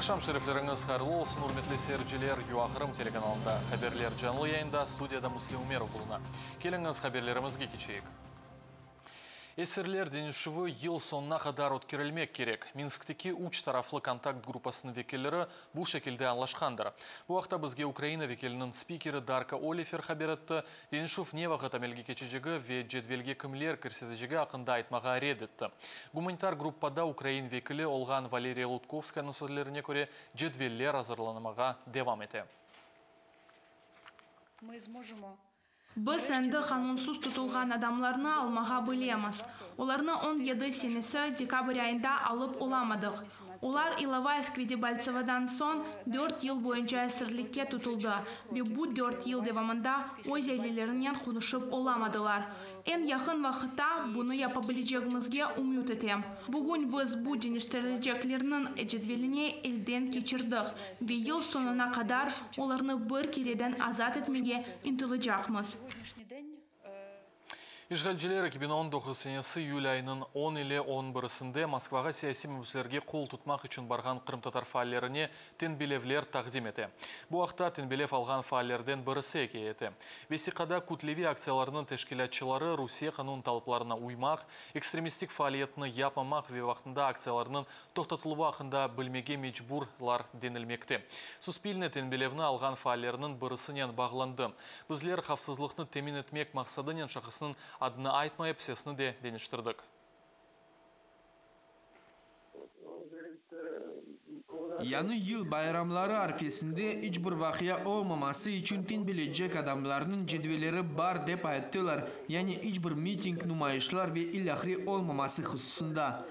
Aqşam şerifleriñiz hayırlı olsun, ürmetli seyirciler! UA Qırım telekanalında haberler canlı yayında, studiyada Müslim Ümerov buluna. Keliñiz, haberlerimizge keçeyik. Esirler deñişüvi yıl soñuna qadar ötkerilmek kerek. Minskteki üç taraflı kontakt gruppasınıñ vekilleri bu şekilde añlaşqandır. Bu aqta bizge Ukraina vekiliniñ spikeri Darko Olifer haber etti. Deñişüv ne vaqıt amelge keçecegi ve cedvelge kimler kirsetecegi aqqında aytmağa red etti. Gumanitar gruppada ukrain vekili olğan Valeriya Lutkovskayanıñ sözlerine köre, cedveller azırlanmağa devam ete. Biz endi qanunsız tutulğan adamlarnı almağa bilemiz. Olarnı 17 senesi dekabr ayında alıp olamadıq. Olar İlovaysk ve Debaltsevodan soñ dört yıl boyunca esirlikke tutuldı ve bu dört yıl devamında öz ailelerinen qonuşıp olamadılar. Eñ yaqın vaqıtta bunı yapa bilecegimizge ümüt etem. Bugün biz bu deñiştirileceklerniñ cedvelini elden keçirdik ve yıl soñuna qadar olarnı bir kereden azat etmege ıntılacaqmız. İşğalciler 2019 senesi iyül ayınıñ 10 ile on birisinde Moskvağa siyasiy mabüslerge qol tutmaq içün barğan qırımtatar faallerine tenbilevler taqdim ete. Bu aqta tenbilev alğan faallerden birisi ikâye ete. Vesiqada kütleviy aktsiyalarnıñ teşkilâtçıları Rusiye qanun talaplarına uymaq, ekstremistik faaliyetni yapmamaq ve vaqtında aktsiyalarnıñ toqtatıluvı aqqında bilmege mecburlar denilmekte. Suspilne tenbilevni alğan faallerniñ birisinen bağlandı. Bizler havfsızlıqnı temin etmek maqsadınen şahısnıñ adını aytmayıp, sesini de deñiştirdik. Yañı yıl bayramları arfesinde iç bir vaqia olmaması içün tenbileycek adamlarnıñ cedvelleri bar dep ayttılar, yani iç bir miting, numayışlar ve ilâhre olmaması hususında.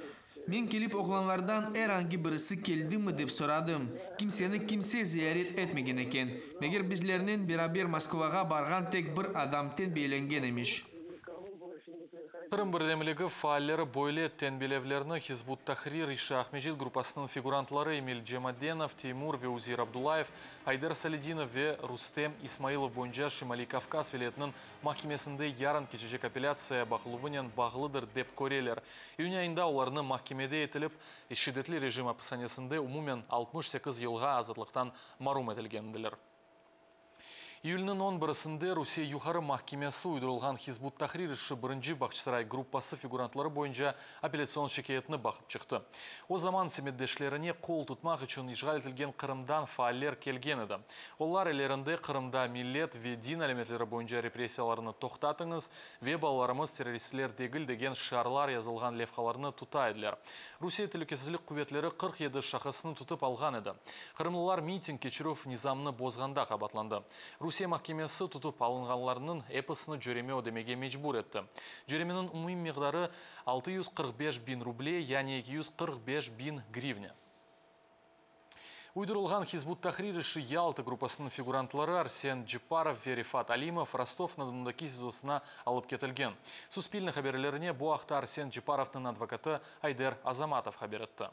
Men kelip oğlanlardan er angi birisi keldimi dep soradım. Kimseni kimse ziyaret etmegen eken. Meger bizlernen beraber Moskvağa barğan tek bir adam tenbiyelengen emiş. Qırım birdemligi faalleri böyle tenbilevlerni Hizb ut-Tahrir işi Aqmescit gruppasınıñ figurantları Emil Cemadenov, Teymur ve Uzeir Abdullayev, Ayder Saledinov ve Rustem İsmailov boyunca Şimaliy Kavkaz vilâyetiniñ mahkemesinde yarın keçecek apellâtsiya baqıluvınen bağlıdır, dep köreler. İyün ayında olarnı mahkemede etilip, şiddetli rejim apishanesinde umumen 68 yılğa azatlıqtan marum etilgendiler. İyülniñ on birisinde Rusiye Yuqarı mahkemesi uydurılğan Hizb ut-Tahrir işi birinci Bağçasaray gruppası figurantları boyunca apellâtsion şikâyetni baqıp çıqtı. O zaman semetdeşlerine qol tutmaq içün işğal etilgen Qırımdan faaller kelgen edi. Olar ellerinde Qırımda millet ve din alâmetleri boyunca repressiyalarnı toqtatıñız ve balalarımız terroristler degil degen şiarlar yazılğan levhalarnı tuta ediler. Rusiye telükesizlik quvetleri 47 şahısnı tutıp alğan edi. Qırımlılar miting keçirüv nizamını bozğanda qabaatlandı. Rusiye mahkemesi tutıp alınğanlarnıñ episini cöreme ödemege mecbur etti. Cöremeniñ umumiy miqdarı 645 biñ ruble, yani 245 biñ grivna. Uydurılğan Hizb ut-Tahrir işi Yalta gruppasınıñ figurantları Arsen Cepparov ve Refat Alimov Rostov-na-Donudaki SİZOsına alıp ketilgen. Suspilne haberlerine bu aqta Arsen Cepparovnıñ advokatı Ayder Azamatov haber etti.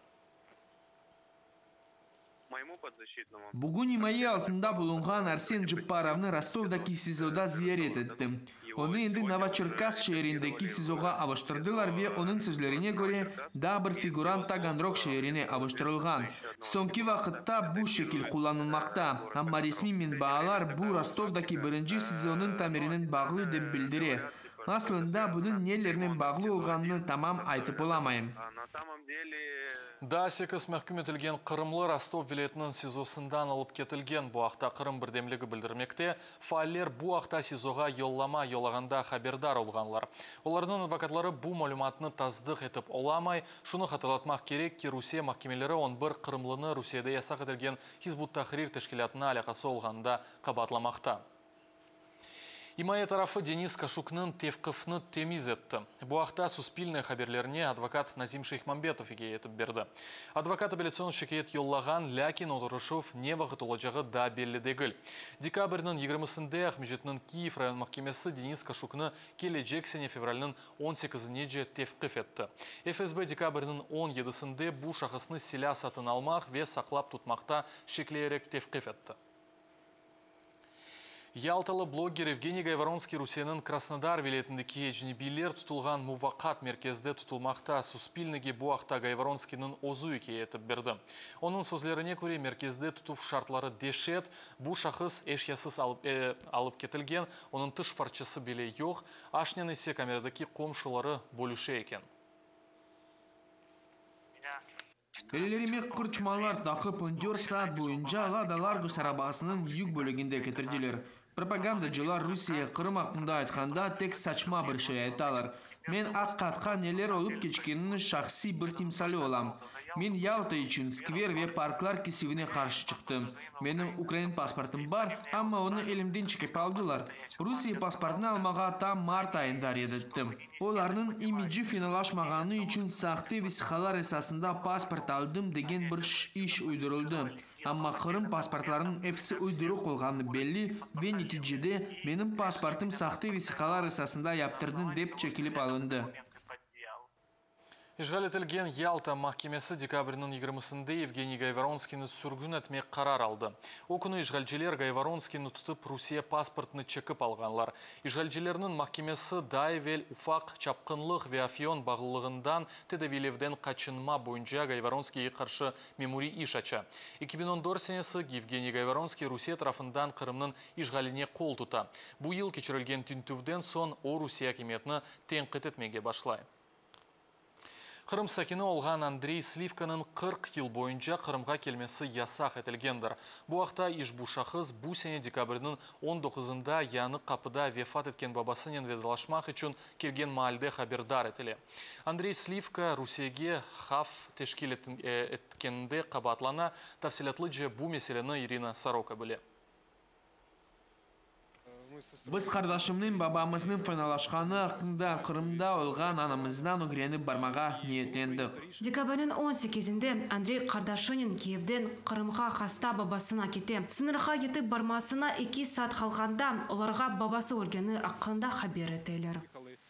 Bugün imaye altında bulunğan Arsen Cepparovnı Rostovdaki SİZOda ziyaret ettim. Onı endi Novoçerkassk şeerindeki SİZOğa avuştırdılar ve, onıñ sözlerine köre, daa bir figurant Taganrog şeerine avuştırılğan. Soñki vaqıtta bu şekil qullanılmaqta, amma resmiy menbaalar bu Rostovdaki birinci SİZOnıñ tamirinen bağlı dep bildire. Aslında, bunıñ nelernen bağlı olğanını tamam aytıp olamayım. Daa sekiz mahküm etilgen qırımlı Rostov vilâyetiniñ SİZOsından alıp ketilgen. Bu aqta Qırım birdemligi bildirmekte. Faaller bu aqta SİZOğa yollama yollağanda haberdar olğanlar. Olarnıñ advokatları bu malümatnı tasdıq etip olamay. Şunı hatırlatmaq kerek ki, Rusiye mahkemeleri on bir qırımlını Rusiyede yasaq etilgen Hizb ut-Tahrir teşkilâtına alâqası olğanında qabaatlamaqta. İmaye tarafı Denis Kaşuknıñ tevqifni temiz etti. Bu aqta Suspilne haberlerine advokat Nazim Şeyhmambetov ikâye etip berdi. Advokat apellâtsion şikâyet yollağan, lâkin oturışuv ne vaqıt olacağı daa belli degil. Dekabrniñ yigirmisinde Aqmescitniñ Kiyev rayon mahkemesi Denis Kaşuknı kelecek sene fevralniñ on sekizinece tevqif etti. FSB dekabrniñ on yedisinde bu şahısnı silâ satın almaq ve saqlap tutmaqta şekleyerek tevqif etti. Yaltalı bloger Evgeniy Gayvoronskiy Rusiyeniñ Krasnodar vilâyetindeki ecnebiyler tutulğan muvaqqat merkezde tutulmaqta. Suspilnege bu aqta Gayvoronskiyniñ özü ikâye etip berdi. Onıñ sözlerine köre, merkezde tutuv şartları deşet, bu şahıs eşyasız alıp ketilgen, onıñ tış farçası bile yoq, aşnen ise kameradaki qomşuları bölüşe eken. Ellerime qırçmalar taqıp, on dört saat boyunca Lada Largus arabasınıñ yük bölüginde ketirdiler. Propagandacılar Rusiye, Qırım aqqında aytqanda tek saçma bir şey aytalar. Men aqiqatqa neler olıp keçkeniniñ şahsiy bir timsali olam. Men Yalta içün skver ve parklar kesüvine qarşı çıqtım. Menim ukrain pasportım bar, amma onı elimden çekip aldılar. Rusiye pasportını almağa ta mart ayında red ettim. Olarnıñ imici fenalaşmağanı içün sahte vesiqalar esasında pasport aldım degen bir iş uydurıldı. Amma Qırım pasportlarınıñ episi uydurıq olğanı belli ve neticede menim pasportım sahte vesiqalar esasında yaptırdıñ dep çekilip alındı. İşğal etilgen Yalta mahkemesi dekabrniñ yigirmisinde Yevgeniy Gayvoronskiyni sürgün etmek qarar aldı. O künü işğalciler Gayvoronskiyni tutıp, Rusiye pasportını çekip alğanlar. İşğalcilerniñ mahkemesi daa evel ufaq çapqınlıq ve afyon bağlılığından tedaviylevden qaçınma boyunca Gayvoronskiyge qarşı memuriy iş aça. 2014 senesi Yevgeniy Gayvoronskiy Rusiye tarafından Qırımnıñ işğaline qol tuta. Bu yıl keçirilgen tintüvden soñ o Rusiye akimiyetini tenqit etmege başlay. Qırım sakini olğan Andrey Slivkanıñ 40 yıl boyunca Qırımğa kelmesi yasaq etilgendir. Bu aqta işbu şahıs bu sene dekabrniñ on doquzında Yañı Qapıda vefat etken babasınen vedalaşmaq içün kelgen maalde haberdar etile. Andrey Slivka Rusiyege havf teşkil etkeninde qabaatlana. Tafsilâtlıca bu meseleni İrina Soroka bile. Biz qardaşımnen babamıznıñ fenalaşqanı aqqında Qırımda olğan anamızdan ögrenip barmağa niyetlendik. Dekabrniñ on sekizinde Andrey qardaşınen Kiyevden Qırımğa hasta babasına kete. Sıñırğa yetip barmasına eki saat qalğanda olarğa babası ölgeni aqqında haber eteler.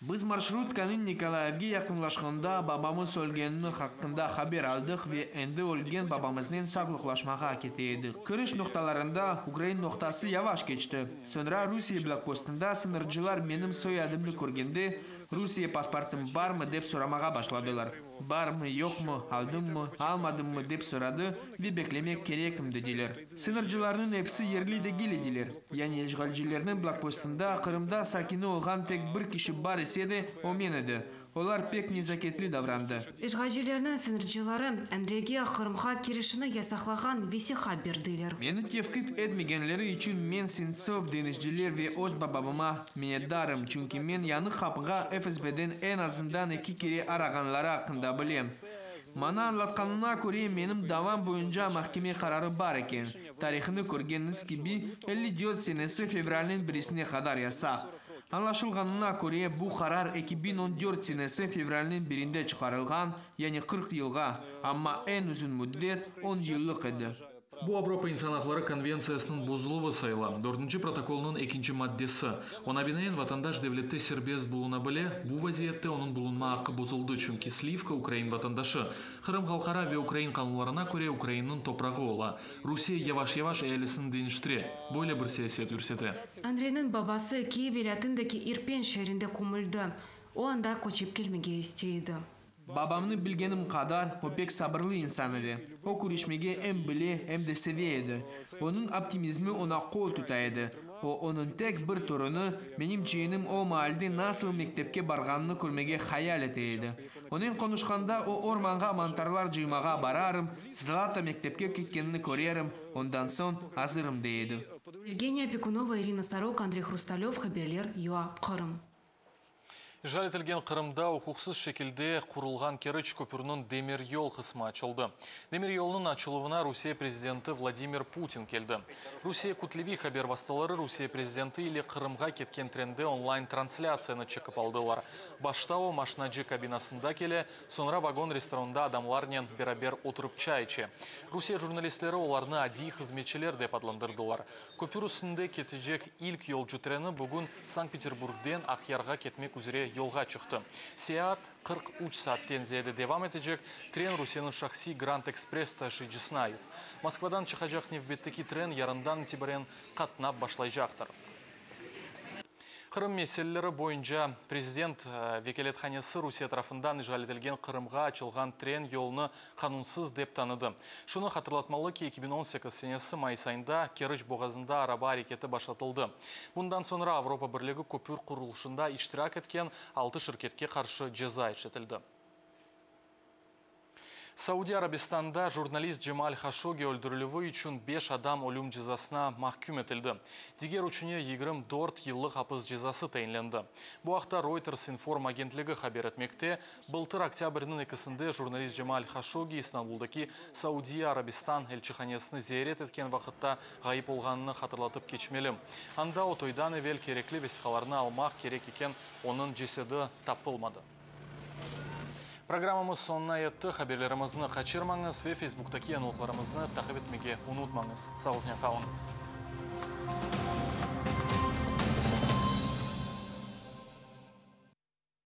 Biz marşrutkanıñ Nikolayevge yaqınlaşqanda babamız ölgenini haqqında haber aldıq ve endi ölgen babamıznen sağlıqlaşmağa kete edik. Kiriş noqtalarında ukrain noqtası yavaş keçti. Soñra Rusiye blokpostında sıñırcılar menim soyadımnı körgende, Rusiye pasportım barmı dep soramağa başladılar. Barmı, yoqmı, aldımmı, almadımmı dep soradı ve beklemek kerekim dediler. Sıñırcılarnıñ episi yerli degil ediler. Yani işğalcilerniñ blokpostında Qırımda sakini olğan tek bir kişi bar ise de, o men edi. Olar pek nezaketli davrandı. İşğalcilerniñ sıñırcıları Andreyge Qırımğa kirişini yasaqlağan vesiqa berdiler. Meni tevqif etmegenleri içün men Sentsov, deñizciler ve öz babama minnetdarım, çünki men Yañı Qapığa FSBden eñ azından eki kere arağanları aqqında bilem. Maña añlatqanına köre, menim davam boyunca mahkeme qararı bar eken. Tarihını körgeniñiz kibi, 54 senesi fevralniñ birisine qadar yasaq. Añlaşılğanına köre, bu qarar 2014 senesi fevralniñ birinde çıqarılğan, yani 40 yılğa, amma eñ uzun müddet on yıllıq edi. Bu Avropa insan aqları konventsiyasınıñ bozuluvı sayıla, dördünci protokolnıñ ekinci maddesi. Oña binaen, vatandaş devlette serbest buluna bile, bu vaziyette onıñ bulunma aqqı bozuldı, çünki Slivka ukrain vatandaşı. Qırım halqara ve ukrain qanunlarına köre Ukrainniñ toprağı ola. Rusiye yavaş-yavaş ealisini deñiştire, böyle bir siyaset yürsete. Andreyniñ babası Kiyev vilâyetindeki İrpen şeerinde kömüldi. O anda köçip kelmege istey edi. Babamnı bilgenim qadar, o pek sabırlı insan edi. O küreşmege em bile, em de seve edi. Onıñ optimizmi oña qol tuta edi. O, onıñ tek bir torunı, menim çiyenim o maalde nasıl mektepke barğanını körmege hayal ete edi. Onen qonuşqanda o ormanğa mantarlar cıymağa bararım, Zlata mektepke ketkenini körerim, ondan soñ azırım dey edi. Evgeniya Pekunova, İrina Soroka, Andrey Hrustalev, Haberler, UA, Qırım. İşğal etilgen Qırımda uquqsız şekilde qurulğan Keriç köpüriniñ demiryol qısmı açıldı. Demiryolnıñ açıluvına Rusiye prezidenti Vladimir Putin keldi. Rusiye kütleviy haber vastaları Rusiye prezidenti ile Qırımğa ketken trende online translâtsiyanı çekip aldılar. Başta o maşinacı kabinasında kele, soñra vagon-restoranında adamlarnen beraber oturıp çay içe. Rusiye jurnalistleri olarnı adiy hızmetçiler dep adlandırdılar. Köpür üstünde ketecek ilk yolcu treni bugün Sankt-Peterburgden Aqyarğa ketmek üzre yolğa çıqtı. Seyaat 43 saatten ziyade devam etecek. Tren Rusiyeniñ şahsiy Grand Ekspress taşıyıcısına ait. Moskvadan çıqacaq nevbetteki tren yarından itibaren qatnap başlaycaqtır. Qırım meseleleri boyunca prezident vekâlethanesi Rusiye tarafından işğal etilgen Qırımğa açılğan tren yolunı qanunsız dep tanıdı. Şunı hatırlatmalı ki, 2018 senesi mayıs ayında Keriç boğazında araba areketi başlatıldı. Bundan soñra Avropa Birligi köpür qurulışında iştirak etken altı şirketke qarşı ceza işletildi. Saudiy Arabistanda jurnalist Cemal Haşoggi öldürilüvi içün beş adam ölüm cezasına mahküm etildi. Diger üçüne 24 yıllıq apis cezası tayinlendi. Bu aqta Reuters inform agentligi haber etmekte. Bıltır oktâbrniñ ekisinde jurnalist Cemal Haşoggi İstanbuldaki Saudiya Arabistan elçihanesini ziyaret etken vaqıtta ğayıp olğanını hatırlatıp keçmeli. Anda o toydan evel kerekli vesiqalarnı almaq kerek eken, onıñ cesedi tapılmadı. Programmamız soñuna yetti. Haberlerimizni qaçırmañız ve Facebooktaki yañılıqlarımıznı taqip etmege unutmañız. Sağlıqnen qalıñız.